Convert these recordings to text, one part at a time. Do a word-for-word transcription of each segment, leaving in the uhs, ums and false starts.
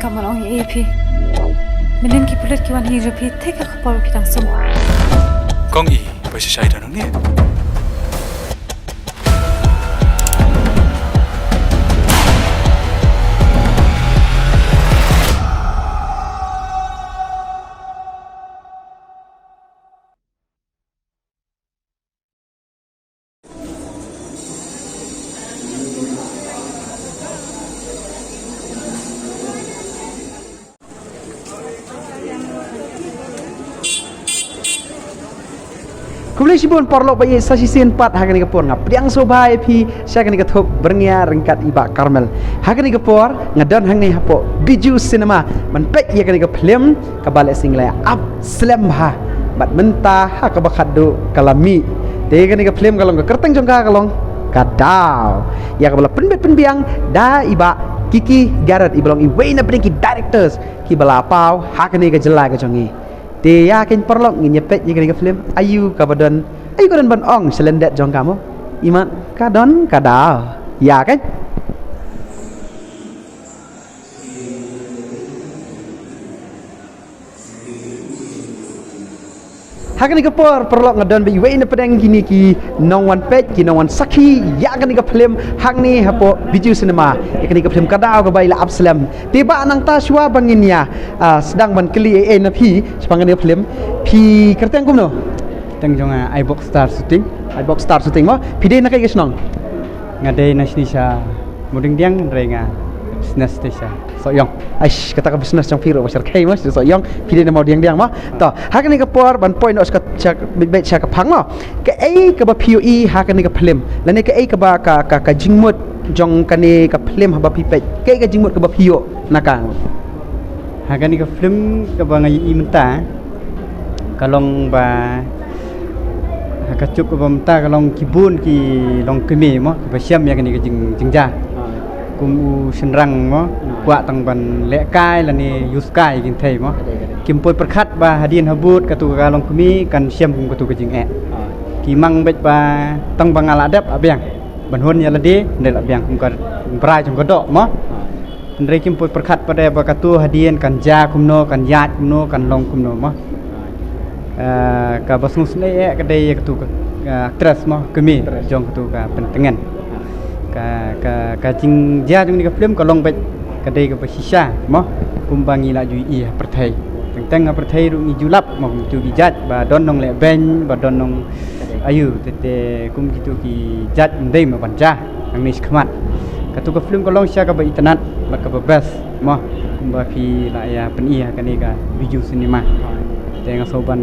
Ka man ong ïa phi. Mynnin ki pulit ki wan hi jong phi, te ka khapor phi tang sum. Kong i, bai shisha i don hangne. Khublei shibun paralok ba ïeit sa shisien pat ha kane ka por nga pdiang sngewbha ïa phi sha kane ka thup Byrngia ryngkat i Bah Carmel. Ha kane ka por nga don hangne hapoh Bijou Cinema ban peit ïa kane ka film kaba la sing la ap slem bha. Bad mynta ha kaba khatduh ka la mih. Te kane ka film ka long ka kyrteng jong ka ka long Ka Daw. Ïa kaba la pynbit pynbiang da i Bah Kiki Garrett iba long iwei na pdeng ki directors kiba la paw ha kane ka jylla ka jong ngi. Te ïa kane paralok ngin ïa peit ïa kane ka film aïu kaba don, aïu ka don ban ong sha lyndet jong ka mo. Imat ka don ka daw. Ïa kane. Ha kane ka por paralok nga don bad iwei na pdeng kine ki nongwan peit ki nongwan sakhi ïa kane ka film hangne hapoh Bijou Cinema. Ïa kane ka film Ka Daw kaba i la ap slem. Te Bah nangta shuwa ba ngin ïa ah, sdang ban kylli ei ei na phi shaphang kane ka film. Phi kyrteng kumno? Kyrteng jong nga Aibok Star Shooting. Aibok Star Shooting mo. Phi dei na kaei ka shnong? Nga dei na shini sha Mawdiangdiang hynrei nga business te sha Sohiong. Aish, kata ka business jong phi ruh ba shyrkhei mo, sha Sohiong. Phi dei na Mawdiangdiang mo. To, ha kane ka por ban poi noh sha ka, sha, beit, beit sha ka phang mo. Kaei kaba phi ïohi ha kane ka film? Lane kaei kaba ka, ka, ka jingmut jong kane ka film haba phi peit? Kaei ka jingmut kaba phi ïoh na ka? Ha kane ka film kaba nga ïohi mynta ka long ba ha ka juk kaba mynta ka long ki bun ki longkmie mo kiba shem ïa kane ka jing, jingjia. Kum u shynrang mo, kwah tang ban lehkai lane use kai kin thei mo. Kim poi pyrkhat ba hadien habud katu ka longkmie kan shem kum katu ka jingeh. Ki mang beit ba tang ba nga la dep a biang ban hun ïa lade, hynrei la biang kum ka brai jong ka doh mo. Hynrei kim poi pyrkhat pat de ba katu hadien kan jia kumno, kan ïaid kumno, kan long kumno mo. Eh, kaba sngewsynei eh ka dei ïa katu ka, eh, actress mo, kmie jong katu ka Pyntngen. Ka, ka, ka jingjia jong kane ka film ka long beit ka dei kaba shisha mo, kumba ngi la ju ïohi ha pyrthei. Teng teng ha pyrthei ruh ngi ju lap mo, ngi ju ki jait ba don nongleh beiñ, ba don nong aïu, te, te kum kitu ki jait ym dei mo ban jia hangne shakhmat. Katu ka film ka long shisha kaba itynnad bad kaba best mo, kumba phi la ïa pyni ha kane ka Bijou Cinema. Te nga sngew ban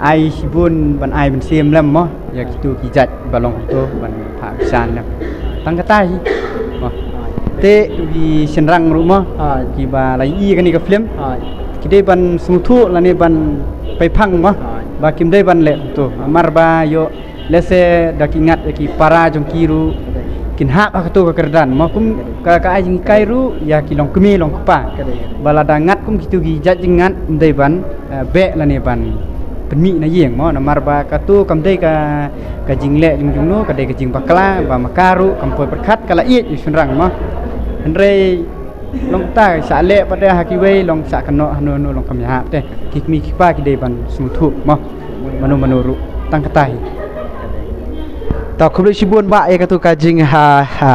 ai shibun, ban ai mynsiem lem mo ïa kitu ki jait ba long kumto ban phah kyrshan lem. Tang kata hi mo. Te kitu ki shynrang ruh mo, kiba la ïohi kane ka film, ki dei ban sngewthuh lane ban peiphang mo ba kim dei ban leh kumto. Namar ba ïoh lehse da ki ngat ïa ki para jong ki ruh kin hap ha kato ka kyrdan mo, kum ka, ka ai jinghikai ruh ïa ki longkmie longkpa. Ba lada ngat kum kitu ki jait jingngat ym dei ban, eh, beh lane ban pynmih na ïing mo, namar ba kato kam dei ka, ka jingleh jong jongno, ka dei ka jingbakla ba ma ka ruh kam poi pyrkhat, ka la ïeit ïa u shynrang mo. Hynrei long kata, shah leh pat de ha kiwei, long shah kynnoh hano hano, long kam ïahap te. Ki kmie ki kpa ki dei ban sngewthuh mo, mano mano ruh. Tang kata hi. To khublei shibun bah ïa katu ka jing ha, ha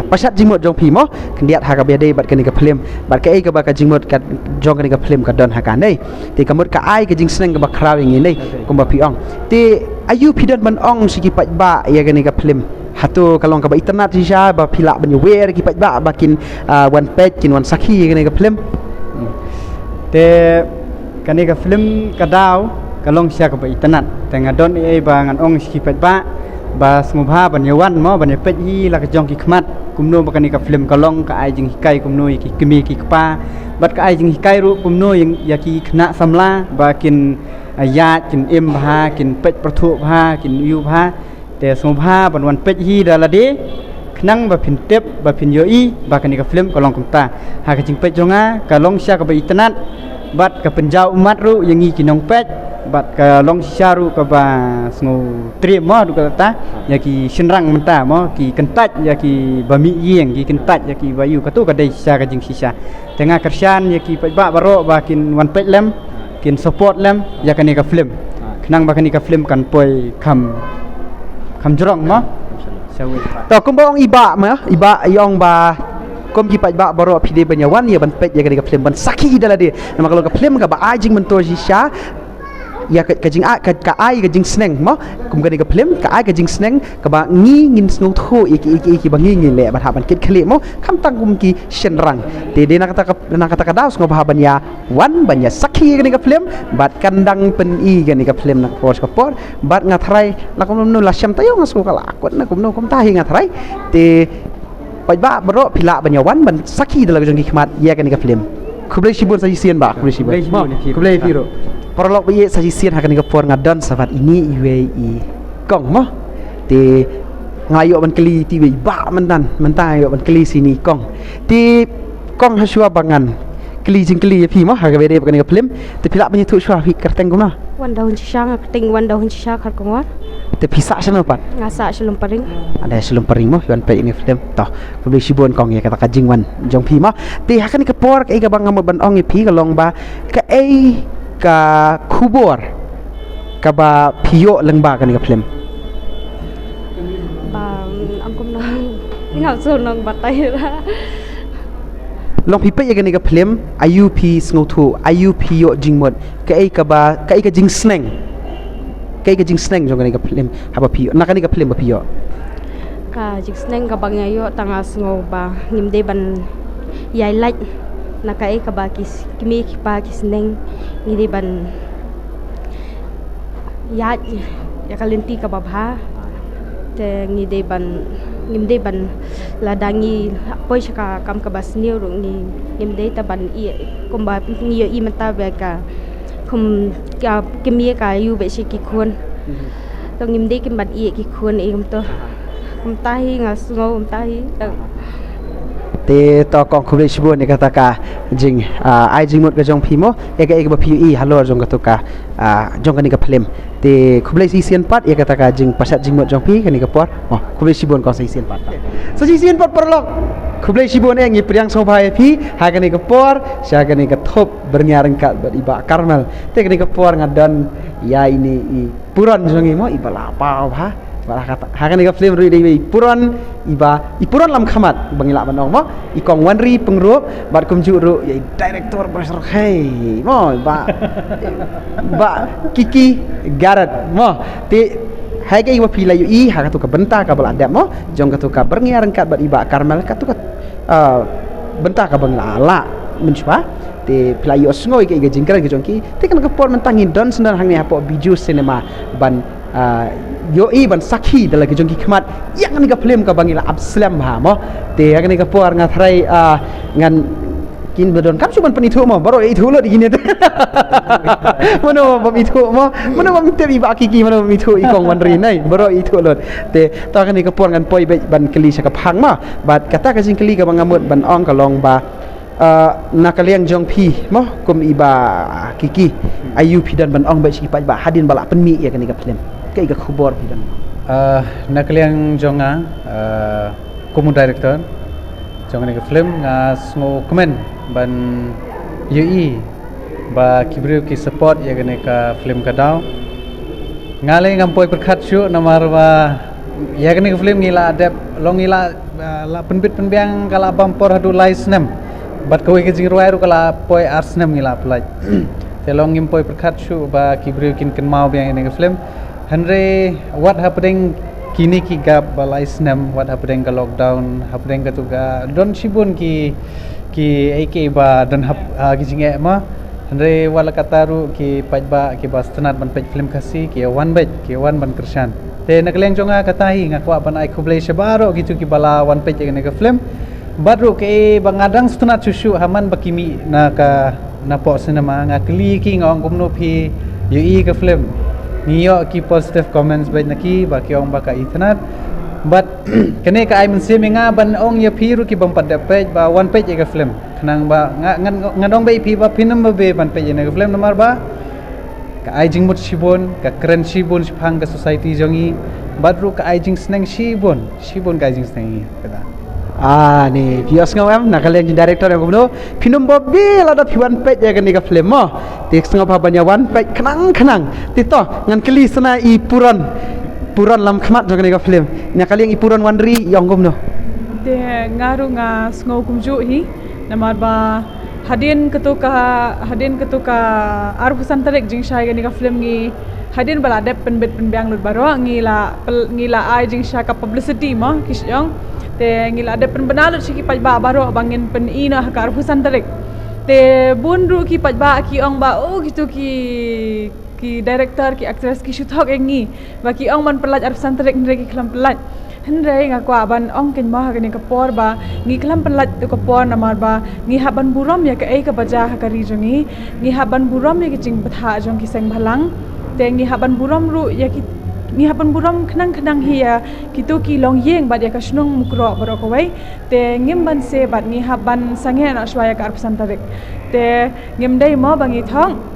pashat jingmut jong phi mo, khyndiat ha kaba ïadei bad kane ka film, bad kaei kaba ka jingmut ka jong kane ka film ka don ha kane. Te ka mut ka ai ka jingsneng kaba khraw ïa ngi ne, kumba phi ong. Te aïu phi don ban ong sha ki paidbah ïa kane ka film? Hato ka long kaba itynnad shisha ba phi lah ban ïawer ki paidbah ba kin, ah, wan peit, kin wan sakhi ïa kane ka film? Hmm. Te kane ka film Ka Daw ka long shisha kaba itynnad. Te nga don ei ei ba ngan ong sha ki paidbah ba sngewbha ban ïawan mo, ban ïapeit hi la ka jong ki khmat kumno ba kane ka film ka long, ka ai jinghikai kumno ïa ki kmie ki kpa, bad ka ai jinghikai ruh kumno ïa, ïa ki khynnah samla ba kin, ah, ïaid, kin im bha, kin peit pyrthuh bha, kin ïoh bha. Te sngewbha ban wan peit hi da lade khnang ba phin tip, ba phin ïohi ba kane ka film ka long kumta. Ha ka jingpeit jong nga ka long shisha kaba itynnad bad ka pynjaw ummat ruh ïa ngi ki nongpeit. Bad ka long shisha ruh kaba sngewtriem mo, ruh kata ïa ki shynrang mynta mo, ki kyntait ïa ki ba mih ïing, ki kyntait ïa ki ba ïoh, kato ka dei shisha ka jingshisha. Te nga kyrshan ïa ki paidbah baroh ba kin wan peit lem, kin support lem ïa kane ka film. Khnang ba kane ka film kan poi kham kham jrong mo. Shawei. To kumba ong i bah mo, i bah i ong ba kum ki paidbah baroh phi dei ban ïa wan ïa ban peit ïa kane ka film ban sakhi da lade. Namar ka long ka film kaba ai jingmyntoi shisha ïa ka, ka jing ka, ka ai ka jingsneng mo. Kum kane ka film ka ai ka jingsneng kaba ngi ngin sngewthuh ïa ki, ïa ki, ïa ki ba ngi ngi leh bad hap ban kit khlieh mo. Kham tang kum ki shynrang. Te dei na kata ka, na kata ka daw sngewbha ban ïa wan ban ïa sakhi ïa kane ka film bad kan dang pyni kane ka film na ka por sha ka por. Bad nga tharai la kumno la shem taïew nga sngew ka la akut na kumno kumta hi nga tharai. Te paidbah baroh phi lah ban ïa wan ban sakhi da la ka jong ki khmat ïa kane ka film. Khublei shibun sa shisien bah, khublei shibun. Khublei shibun, mo, khublei phi ruh. Paralok ba ïeit, sa shisien ha kane ka por nga don sa bad ine iwei i kong mo. Te nga ïoh ban kylli te iwei i bah mynta, mynta nga ïoh ban kylli sha ine i kong. Te kong, ha shuwa ba ngan kylli jingkylli ïa phi mo ha kaba ïadei bad kane ka film, te phi lah ban ïathuh shuwa phi kyrteng kumno? Wanda Hunchishang, kyrteng Wanda Hunchishang, kyrkong Wan. Te phi sah shano pat? Nga sah sha Lumparing. Ade sha Lumparing mo, phi wan peit ïa kane ka film. To, khublei shibun kong ïa kata ka jingwan jong phi mo. Te ha kane ka por kaei kaba nga mut ban ong ïa phi ka long ba kaei ka khubor kaba phi ïoh lyngba kane ka film? Ba, mm, ong kumno. Nga shu nang batai ra. Long phi peit ïa kane ka film, aïu phi sngewthuh, aïu phi ïoh jingmut, kaei kaba, kaei ka jingsneng, kaei ka jingsneng jong kane ka film haba phi ïoh, na kane ka film ba phi ïoh? Ka jingsneng kaba nga ïoh tang nga sngew ba ngim dei ban ïai lait na kaei kaba ki s-, ki mei ki pa ki sneng, ngi dei ban ïaid ïa ka lynti kaba bha. Te ngi dei ban, ngim dei ban, lada ngi poi sha ka kam kaba sniew ruh ngi, ngim dei ta ban ïeh kumba ngi ïohi mynta ba ka kum ka kmie ka ïoh bad shi ki khun. Mhm. To ngim dei kim ban ïeh ki khun ei kumto. Aha. Kumta hi nga sngew kumta hi. Te to kong khublei shibun ïa kata ka jing, ah, ai jingmut ka jong phi mo, ïa kaei kaba phi ïohi halor jong kato ka, ah, jong kane ka film. Te khublei sa shisien pat ïa kata ka jingpashat jingmut jong phi kane ka por. Oh, khublei shibun kong sa shisien pat. Sa shisien pat paralok. Khublei shibun eh, ngi pdiang sngewbha ïa phi ha kane ka por sha kane ka thup byrngia ryngkat bad i bah Carmel. Te kane ka por nga don ïa ine i puron jong ngi mo, i ba la paw bha. Ba la kata, ha kane ka film ruh i dei i puron, i ba, i puron lam khmat ba ngi lah ban ong mo, i kong Wanri Pyngrope bad kumjuh ruh ïa i director ba shyrkhei mo, i bah, bah Kiki Garrett mo. Te ha kaei ba phi la ïohi ha kato ka bynta kaba la dep mo jong kato ka byrngia ryngkat bad i bah Carmel, kato ka, ah, bynta kaba ngi la lah mynshuwa. Te phi la ïohsngew ïa ka, ïa ka jingkren ka jong ki. Te kane ka por mynta ngi don shen hangne hapoh Bijou Cinema ban, ah, ïohi ban sakhi da la ka jong ki khmat ïa kane ka film kaba ngi la ap slem bha mo. Te ha kane ka por nga tharai, ah, ngan, kin ba don kam shu ban pynithuh mo, baroh ïa ithuh lut ïa kine. Mano bym ithuh mo, mano bym tip i bah Kiki, mano bym ithuh i kong Wanri nai, baroh ïa ithuh lut. Te to ha kane ka por ngan poi beit ban kylli sha ka phang mo. Bad kata ka jingkylli kaba nga mut ban ong ka long ba, ah, na ka liang jong phi mo, kum i bah Kiki, aïu phi don ban ong bad sha ki paidbah hadien ba la pynmih ïa kane ka film? Kaei ka khubor phi don? Ah, na ka liang jong nga, ah, kum u director jong kane ka film, nga sngewkmen ban ïohi ba ki briew ki support ïa kane ka film ka daw. Nga lei ngam poi pyrkhat shuh namar ba ïa kane ka film ngi la dep long, ngi la, ah, la pynbit pynbiang ka la bam por haduh lai snem. Bad kawei ka jingrwai ruh ka la poi ar snem ngi la pyllait. Te long ngim poi pyrkhat shuh ba ki briew kin kynmaw biang ïa kane ka film. Hynrei wat hapdeng kine ki gap ba lai snem, wat hapdeng ka lockdown, hapdeng kato ka don shibun ki, ki ei ki ei ba don hap, ah, ki jingeh ma. Hynrei wat la katta ruh ki paidbah kiba sngewtynnat ban peit film Khasi ki wan beit, ki wan ban kyrshan. Te na ka liang jong nga kata hi nga kwah ban ai khublei sha baroh kito kiba la wan peit ïa kane ka film. Bad ruh kaei ba nga dang sngewtynnat shuh shuh ha man ba ki mih na ka, na poh cinema, nga kylli ki, nga ong kumno phi ïohi ka film. Ngi ïoh ki positive comments beit na ki ba ki ong ba ka itynnat. Bad kane ka ai mynsiem ïa nga ban ong ïa phi ruh ki bym pat dep peit ba wan peit ïa ka film. Khnang ba nga, ngan, ngan ong beit ïa phi ba phin ym babe ban peit ïa kane ka film namar ba Ka ai jingmut shibun, ka kren shibun shaphang ka society jong ngi. Bad ruh ka ai jingsneng shibun, shibun ka ai jingsneng ngi. Kata. Ah, ni, phi ïohsngew em, na ka liang jong director ïa kumno, phin ym bobby lada phi wan peit ïa kane ka film mo. Te sngewbha ban ïa wan peit khnang khnang. Te to, ngan kylli shuwa i Puron. Puron lam khmat jong kane ka film. Na ka liang i Puron Wanri ïong kumno. Te nga ruh nga sngew kumjuh hi. Namar ba hadien katu ka, hadien katu ka arphew san tarik jingshai kane ka film ngi. Hadien ba la dep pynbit pynbiang lut baroh ngi la pel-, ngi la ai jingshai ka publicity mo ki shong. Te ngi la dep pynbna lut sha ki paidbah baroh ba ngin pyni noh ha ka arphew san tarik. Te bun ruh ki paidbah ki ong ba, oh, kitu ki, ki director, ki actress ki shu thok ïa ngi. Ba ki ong ban pyllait arphew san tarik, hynrei ki khlem pyllait. Hynrei nga kwah ban ong kein mo ha kane ka por ba ngi khlem pyllait tu ka por namar ba ngi hap ban burom ïa kaei kaba jia ha ka ri jong ngi. Ngi hap ban burom ïa ka jingbthah jong ki seng bhalang. Te ngi hap ban burom ruh ïa ki, ngi hap ban burom khnang khnang hi ïa kitu ki longïing bad ïa ka shnong Mukroh baroh kawei. Te ngim banse bad ngi hap ban sangeh noh shuwa ïa ka arphew san tarik. Te ngim dei mo ba ngi thok.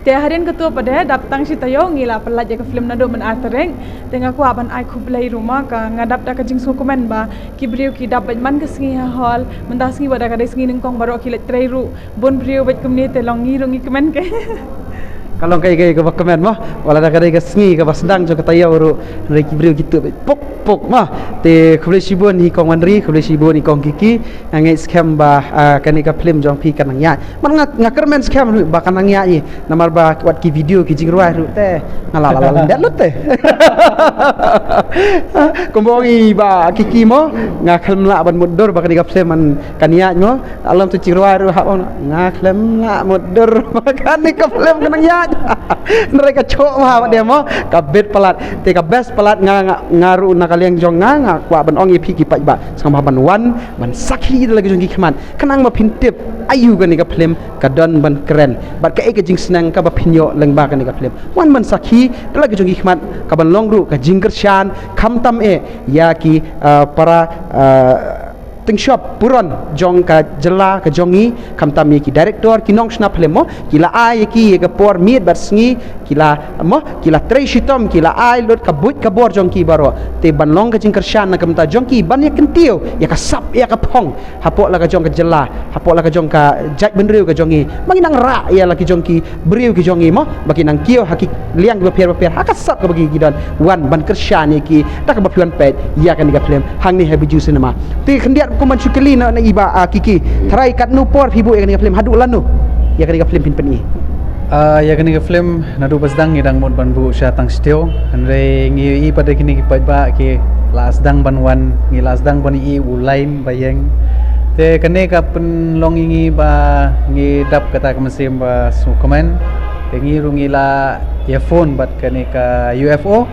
Te hadien katu pat de, dap tang shi taïew ngi la pyllait ïa ka film naduh myn ar tarik. Te nga kwah ban ai khublei ruh mo, ka nga dap da ka jingsngewkmen ba ki briew ki dap beit man ka sngi ha hall, mynta sngi wat da ka dei sngi nyngkong baroh ki leit trei ruh. Bun briew beit kumne te long ngi ruh ngi kmen kein. Ka long kaei kaei kaba kmen mo, wat la da ka dei ka sngi kaba sdang jong ka taïew ruh, hynrei ki briew ki tuh beit puk puk mo. Te khublei shibun i Kong Wanri, khublei shibun i Kong Kiki. Nga ngeit skhem ba, ah, kane ka film jong phi kan nang ïaid. Man nga, nga kyrmen skhem ruh ba kan nang ïaid hi. Namar ba wat ki video ki jingrwai ruh te nga la la la lyndet lut te. Kumba ong i Bah Kiki mo, nga khlem lah ban mutdur ba kane ka film man kan ïaid mo. Alam tu jingrwai ruh hap ong nga khlem lah mutdur ba kane ka film kan nang ïaid. Hynrei ka choh ma ba de mo, ka bit palat. Te ka best palat nga, nga, nga ruh na ka liang jong nga, nga kwah ban ong ïa phi ki paidbah. Sngewbha ban wan, ban sakhi da la ka jong ki khmat. Khnang ba phin tip, aïu kane ka film, ka don ban kren. Bad kaei ka jingsneng kaba phin ïoh lyngba kane ka film. Wan ban sakhi, da la ka jong ki khmat, kaban long ruh, ka jingkyrshan, khamtam eh, ïa ki, ah, para, ah, tyngshop, puron, jong ka jylla, ka jong ngi, khamtam ïa ki director, ki nongshna film mo, ki la ai ïa ki, ïa ka por miet bad sngi, ki la, mo, ki la trei shitom, ki la ai lut ka buit ka bor jong ki baroh. Te ban long ka jingkyrshan na ka bynta jong ki, ban ïa kyntiew, ïa ka sap, ïa ka phong. Hapoh la ka jong ka jylla, hapoh la ka jong ka jaitbynriew ka jong ngi. Ba ngi nang rah ïa la ki jong ki briew ki jong ngi mo, ba ki nang kiew ha ki liang kiba pher ba pher, ha ka sap kaba ki ki don, wan ban kyrshan ïa ki, da kaba phi wan peit ïa kane ka film hangne ha Bijou Cinema. Te khyndiat kum ban shu kylli na, na i Bah, ah, Kiki. Tharai katno por phi buh ïa kane ka film, haduh lano ïa kane ka film phin pyni? Ah, ïa kane ka film naduh ba sdang ngi dang mut ban buh sha tang shi taïew. Hynrei ngi ïohi pat da kine ki paidbah ki la sdang ban wan, ngi la sdang ban ïohi u line ba ïeng. Te kane ka pynlong ïa ngi ba ngi dap kata ka mynsiem ba sngewkmen. Te ngi ruh ngi la ïa phone bad kane ka U F O.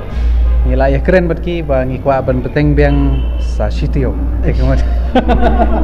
Ngi la ïa kren bad ki ba ngi kwah ban bteng biang sa shi taïew. Eh, ka mut.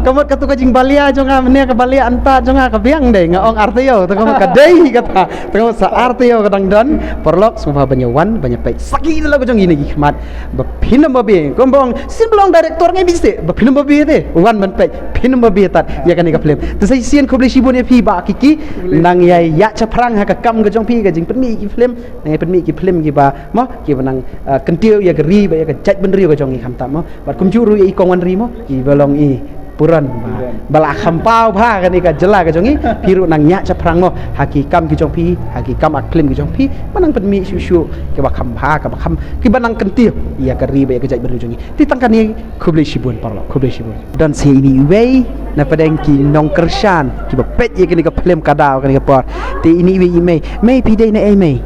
Ka mut katu ka jingbalia jong nga, mynne ka balia anta jong nga ka biang dei, nga ong ar taïew, te ka mut ka dei kata. Te ka mut sa ar taïew ka dang don, paralok, sngewbha ban ïa wan, ban ïa peit. Sakhi da la ka jong ngi na ki khmat. Ba phin ym bobby, kumba ong, sien ba long director ngai bisi, ba phin ym bobby te. Wan ban peit, phin ym bobby tat, ïa kane ka film. Te sa shisien khublei shibun ïa phi Bah Kiki, nang ïa ïa shaphrang ha ka kam ka jong phi ka jingpynmih ki film, nang ïa pynmih ki film kiba mo, kiba nang, ah, kyntiew ïa ka ri bad ïa ka jaitbynriew ka jong ngi khamtam mo. Bad kumjuh ruh ïa i Kong Wanri mo, kiba long i puron ba, ba la kham paw bha kane ka jylla ka jong ngi, phi ruh nang ïa shaphrang mo, ha ki kam ki jong phi, ha ki kam ak film ki jong phi, ba nang pynmih shuh shuh, kiba kham bha, kiba kham, kiba nang kyntiew ïa ka ri bad ïa ka jaitbynriew jong ngi. Te tang kane, khublei shibun paralok, khublei shibun. Don sa ine iwei na pdeng ki nongkyrshan kiba peit ïa kane ka film ka daw kane ka por. Te ine iwei i mei, mei phi dei na ei mei?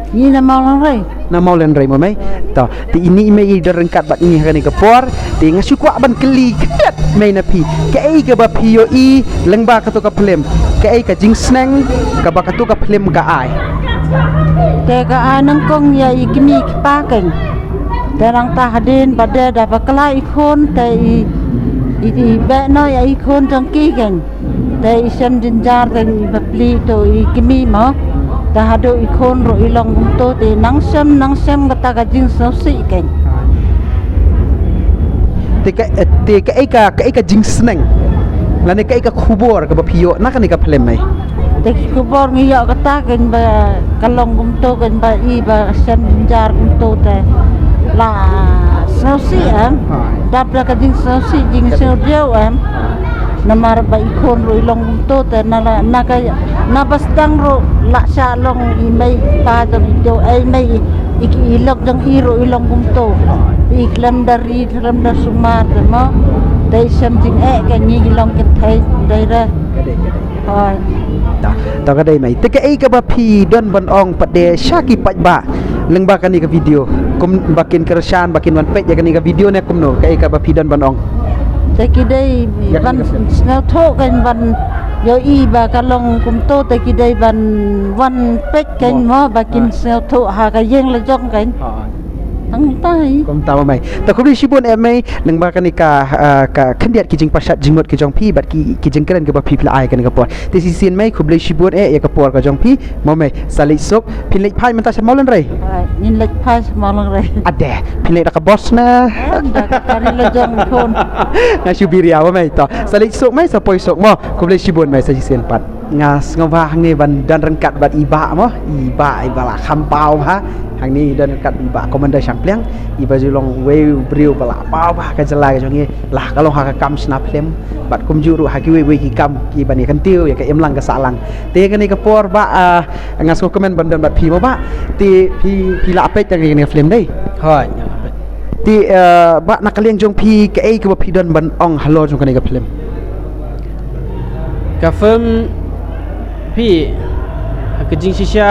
Ngi na Mawlynrei. Na Mawlynrei mo mei. To, te ine i mei i don ryngkat bad ngi ha kane ka por. Te nga shu kwah ban kylli khyndiat mei na phi, kaei kaba phi ïohi lyngba katu ka film, kaei ka jingsneng kaba katu ka film ka ai? Te ka ai nyngkong ïa i kmie ki kpa kein. Te nangta hadien ba de da bakla i khun te i, i, i beh noh ïa i khun jong ki kein. Te i shem jynjar te i bapli to i kmie mo. Te haduh i khun ruh i long kumto te nang shem, nang shem kata ka jingsngewsih kein. Te ka, te kaei ka, kaei ka jingsneng lane kaei ka khubor kaba phi ïoh na kane ka film mei? Ki khubor ngi ïoh kata kein ba ka long kumto kein ba i ba shem jynjar kumto te la sngewsih em. Dap da ka jingsngewsih jingsngewdiaw em. Namar ba i khun ruh i long kumto te na la na ka na ba sdang ruh la sha long i mei i pa jong i dei ei mei i i ki i lok jong i ruh i long kumto. I khlem da ri khlem da sumar te mo. Dei shem jingeh ka ngi ki long kynthei dei re. Hoi. Ta, ta ka dei mai. Te kaei kaba phi don ban ong pat de sha ki paidbah lyngba kane ka video. Kum ba kin kyrshan ba kin wan peit ïa kane ka video ne kumno kaei kaba phi don ban ong. Te ki dei ban sngewthuh kein ban ïohi ba ka long kumto te ki dei ban wan peit kein mo ba kin sngewthuh ha ka ïing la jong kein. Hoi. Tang tai. Kumta mo mei. Ta khublei shibun eh mei lyngba kane ka ah, ka khyndiat ki jingpashat jingmut ki jong phi bad ki ki jingkren kaba phi phi la ai kane ka por. Te shisien mei khublei shibun eh ïa ka por ka jong phi. Mo mei sa leit suk phin leit phai mynta sha Mawlynrei. Ngin leit phai sha Mawlynrei. Ade phin leit da ka bos na. Da ka kari la jong khun. Nga shu biria mo mei to. Sa leit suk mei sa poi suk mo. Khublei shibun mei sa shisien pat. Nga sngewbha hangne ban don ryngkat bad i bah mo i bah i ba la kham paw bha. Hangne don ryngkat i bah Commander Shangpliang i ba ju long wei u briew ba la paw bha ka jylla ka jong ngi la ka long ha ka kam shna film bad kumjuh ruh ha kiwei wei ki kam ki ban ïa kyntiew ïa ka imlang ka sahlang. Te kane ka por bah ah, nga sngewkmen ban don bad phi mo bah. Te phi phi la peit ïa kane ka film dei. Hoi nga la peit. Te ah, bah na ka liang jong phi kaei kaba phi don ban ong halor jong kane ka film. Ka film phi ha ka jingshisha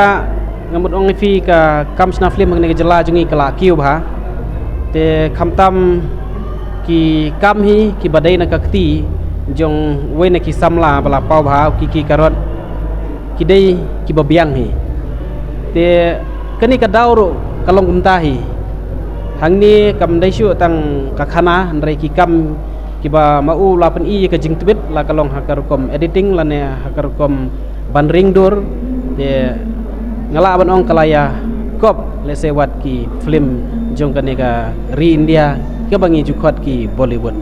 nga mut ong ïa phi ka kam shna film ha kane ka jylla jong ngi ka la kiew bha. Te khamtam ki kam hi kiba dei na ka kti jong wei na ki samla ba la paw bha ki ki karot ki dei kiba biang hi. Te kane ka daw ruh ka long kumta hi. Hangne kam dei shuh tang ka khana hynrei ki kam kiba ma u la pyni ïa ka jingtbit la ka long ha ka rukom editing lane ha ka rukom ban ring dur. Te nga lah ban ong ka la ïa kop lehse wat ki film jong kane ka ri India kaba ngi ju khot ki Bollywood.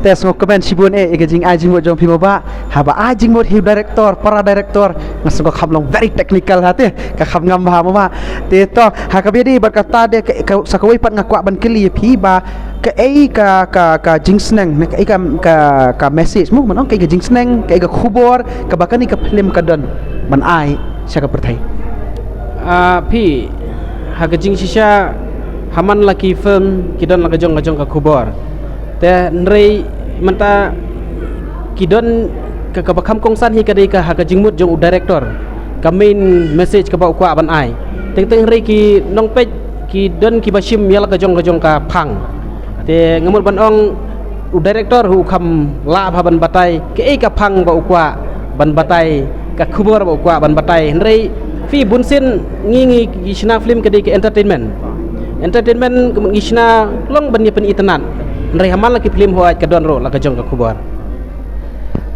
Te sngewkmen shibun eh ïa ka jingai jingmut jong phi mo bah. Haba ai jingmut hi u director para director nga sngewkham long very technical ha te. Ka kham ngam bha mo bah. Te to ha kaba ïadei bad kata de sa kawei pat nga kwah ban kylli ïa phi ba kaei ka ka ka jingsneng ne kaei ka ka ka message mo ban ong kaei ka jingsneng kaei ka khubor kaba kane ka film ka don ban ai sha ka pyrthei. Ah phi ha ka jingshisha ha man la ki film ki don la ka jong ka jong ka khubor. Te hynrei mynta ki don ka kaba kham kongsan hi ka dei ka ha ka jingmut jong u director ka main message kaba u kwah ban ai. Teng teng hynrei ki nongpeit ki don kiba shim ïa la ka jong ka jong ka phang. Te nga mut ban ong u director u kham lah bha ban batai kaei ka phang ba u kwah ban batai ka khubor ba u kwah ban batai hynrei phi bunsien ngi ngi ki shna film ka dei ka entertainment. Entertainment ka mut ngi shna long ban ïa pyni itynnad hynrei ha man la ki film hooid ka don ruh la ka jong ka khubor.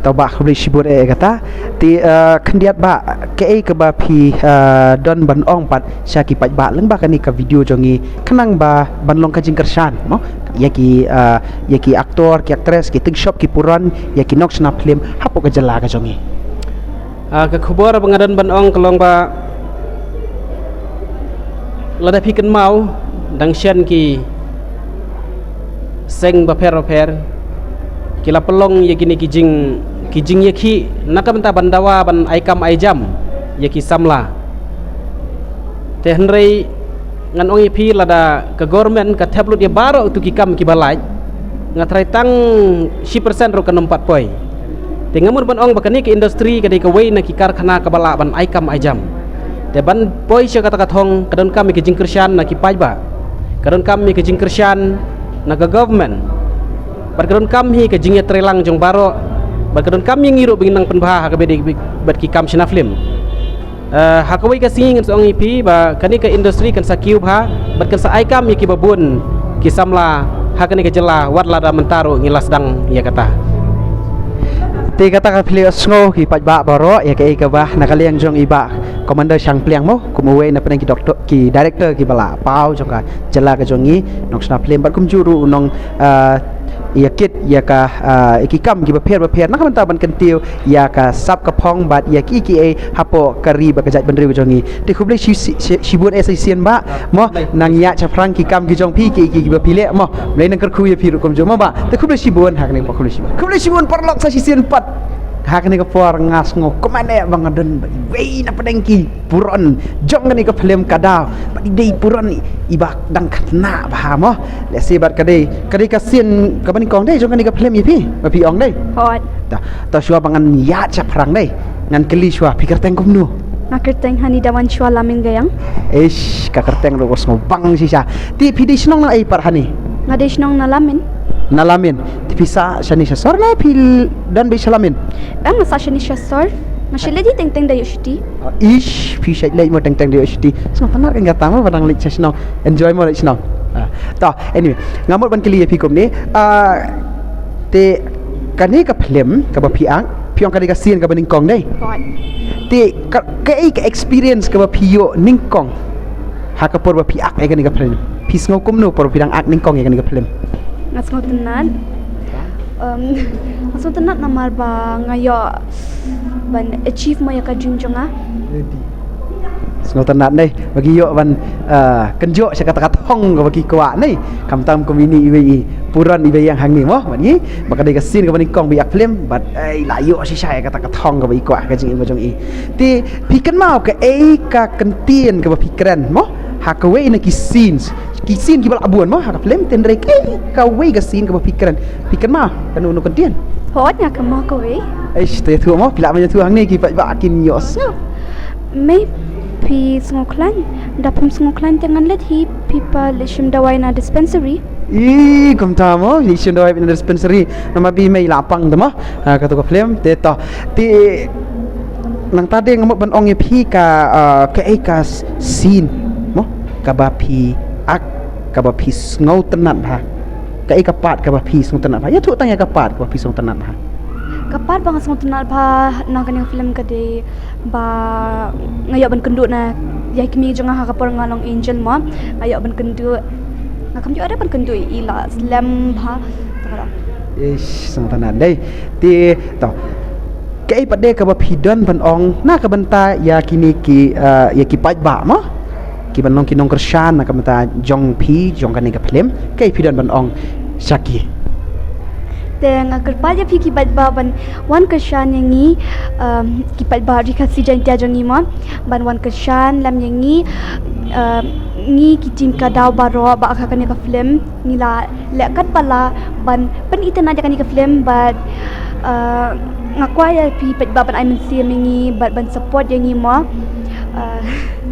Tau bah khublei shibun eh kata. Te eh, khyndiat bah kaei kaba phi eh, don ban ong pat sha ki paidbah lyngba kane ka video jong ngi khnang ba ban long ka jingkyrshan mo ïa ki eh, ïa ki actor ki actress ki tyngshop ki puron ïa ki nongshna film hapoh ka jylla ka jong ngi. Ah, ka khubor ba nga don ban ong ka long ba lada phi kynmaw dang shen ki seng bapher bapher ki la pynlong ïa kine ki jing ki jingïakhih na ka bynta ban dawa ban ai kam ai jam ïa ki samla. Te hynrei ngan ong ïa phi lada ka government ka thep lut ïa baroh tu ki kam kiba lait nga trai tang shi percent ruh kan ym pat poi. Te nga mut ban ong ba kane ka industry ka dei kawei na ki karkhana kaba lah ban ai kam ai jam. Te ban poi sha kata ka thong ka donkam ïa ka jingkyrshan na ki paidbah, ka donkam ïa ka jingkyrshan na ka government bad ka donkam hi ka jingïatreilang jong baroh bad ka donkam ïa ngi ruh ba ngin nang pynbha ha kaba dei bad ki kam shna film. Eh, ha kawei ka sngi ngan sa ong ïa phi ba kane ka industry kan sa kiew bha bad kan sa ai kam ïa kiba bun ki samla ha kane ka jylla wat lada mynta ruh ngi la sdang ïa kata. Te kata ka phi la sngew ki paidbah baroh ïa kaei kaba na ka liang jong i bah Commander Shangpliang mo kum uwei na pdeng ki doctor ki director kiba la paw jong ka jylla ka jong ngi nongshna film bad kumjuh ruh u nong eh, ïa kit ïa ka, ah, ïa ki kam kiba pher ba pher na ka bynta ban kyntiew ïa ka sap ka phong bad ïa ki ki ei hapoh ka ri bad ka jaitbynriew ka jong ngi. Te khublei shi- shi- shi- shibun eh sa shisien bah mo, nang ïa shaphrang ki kam ki jong phi ki ki kiba phi leh mo. Mlei nang kyrkhu ïa phi ruh kumjuh mo bah. Te khublei shibun ha kane ka por, khublei shibun. Khublei shibun paralok sa shisien pat. Ha kane ka por nga sngew kumne ba nga don ba iwei na pdeng ki burom jong kane ka film Ka Daw. Ba i dei burom iba dang khynnah bha mo. Lehse bad ka dei, ka dei ka sien kaba nyngkong dei jong kane ka film ïa phi ba phi ong dei. Hooid. Ta, ta shuwa ba ngan ïa shaphrang dei, ngan kylli shuwa, phi kyrteng kumno? Nga kyrteng Hani Dawan Shwa Lamin Gayang. Ish, ka kyrteng ruh ka sngew bang shisha. Te phi dei shnong na ei pat Hani? Nga dei shnong na Lamin. Na Lamin. Te phi sah shane sha sor ne phi don beit sha Lamin? Em, nga sah shane sha sor. Nga shait leit teng teng da ïoh shuti. Ah, ish, phi shait leit mo teng teng da ïoh shuti. Sngewtynnat kata mo ba dang leit sha shnong. Enjoy mo leit shnong. Ah, ta, anyway, nga mut ban kylli ïa phi kumne. Ah, te kane ka film kaba phi act, phi ong ka dei ka sien kaba nyngkong dei. Hooid. Te ka- kaei ka experience kaba phi ïoh nyngkong ha ka por ba phi act ïa kane ka film? Phi sngew kumno por phi dang act nyngkong ïa kane ka film? Nga sngewtynnat. Um, nga sngewtynnat namar ba nga ïoh ban achieve mo ïa ka dream jong nga. Sngewtynnat ne ba ki ïoh ban, ah, kynjoh sha kata ka thong kaba ki kwah ne. Khamtam kum ine iwei i burom iba ïeng hangne mo, bad ngi ba ka dei ka sien kaba nyngkong ba i act film bad ei la ïoh shisha ïa kata ka thong kaba i kwah ha ka jingim ka jong i. Te phi kynmaw kaei ka kyntien kaba phi kren mo ha kawei na ki scenes, ki scene kiba lah bun mo ha ka film, te hynrei kaei kawei ka scene kaba phi kren? Phi kynmaw kano kano kyntien? Hooid, nga kynmaw kawei. Eish, te ïathuh mo, phi lah ban ïathuh hangne ki paidbah kin ïohsngew. Mei, phi sngewkhlaiñ? Da phim sngewkhlaiñ te ngan leit hi, phi pat leit shim dawai na dispensary. I, kumta mo, leit shim dawai na dispensary. Namar ba mei la pang te mo. Ah, kato ka film te to. Te nangta de nga mut ban ong ïa phi ka, ah, kaei ka s- scene mo kaba phi act kaba phi sngewtynnat bha? Kaei ka part kaba phi sngewtynnat bha? Ïathuh tang ïa ka part kaba phi sngewtynnat bha. Ka part ba nga sngewtynnat bha na kane ka film ka dei ba nga ïoh ban kynduh na ïa i kmie jong nga ha ka por nga long angel mo. Nga ïoh ban kynduh, nga kam ïoh re ban kynduh, i la slem bha. Ish, sngewtynnat dei. Te to, kaei pat de kaba phi don ban ong na ka bynta ïa kine ki, ah, ïa ki paidbah mo, ki ban long ki nongkyrshan na ka bynta jong phi jong kane ka film? Kaei phi don ban ong sha ki? Te nga kyrpad ïa phi ki paidbah ban wan kyrshan ïa ngi, um, ki paidbah ri Khasi Jaiñtia jong ngi mo, ban wan kyrshan lem ïa ngi, um, ngi ki team Ka Daw baroh ba ha kane ka film ngi la leh katba lah ban pynitynnad ïa kane ka film bad, uh, nga kwah ïa phi paidbah ban ai mynsiem ïa ngi bad ban support ïa ngi mo. Uh,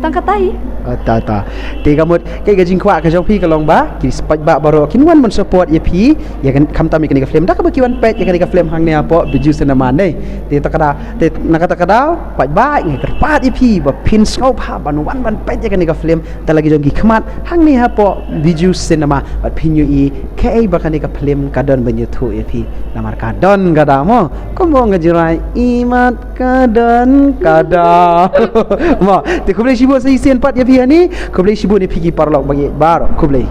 tang kata hi. Ah, ta ta. Te ka mut kaei ka jingkwah ka jong phi ka long ba ki paidbah baroh kin wan ban support ïa phi, ïa kan- khamtam ïa kane ka film da kaba ki wan peit ïa kane ka film hangne hapoh Bijou Cinema ne. Te ta ka da, te na kata ka daw paidbah nga kyrpad ïa phi ba phin sngewbha ban wan ban peit ïa kane ka film da la ki jong ki khmat hangne hapoh Bijou Cinema bad phin ïohi kaei ba kane ka film ka don ban ïathuh ïa phi. Namar ka don ka da mo, kumba ong ka jingrwai, imat ka don ka da. Mo, te khublei shibun sa shisien pat ïa phi Hani, khublei shibun ïa phi ki paralok ba ngi baroh, khublei.